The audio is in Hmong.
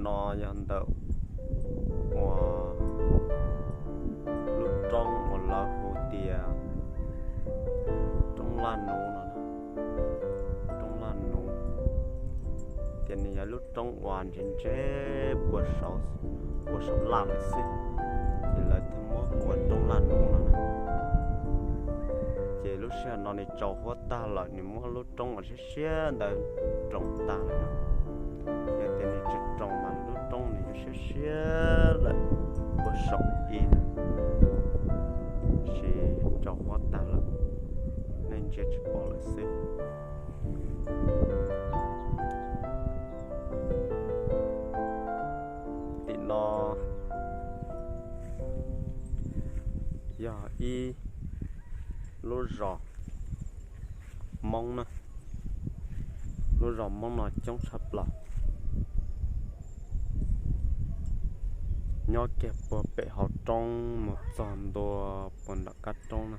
No yog ntawm uas lub roob uas lawv hu tias roob Laj Nuv no, roob Laj Nuv, ces nws yog lub roob uas ntse ntse puag saum, puag saum laj lawm xwb, ces lawv thiaj muab ua roob Laj Nuv no na. Ces lub sij hawm no nws tsaus huab tag lawm, nws muab lub roob uas siab siab ntawd roos tag lawm na. Yog tias nws tsis roos mas lub roob nws yuav siab siab lawm puag saum ib na, sis tsaus huab tag lawm, nej ntsia tsis pom lawm xwb. Tim no yog ib lub zos Hmoob na, lub zos Hmoob no coob tshaj plaws, nyob kiag puag pem hauv roob mus txog ntua puag nram qab roob na.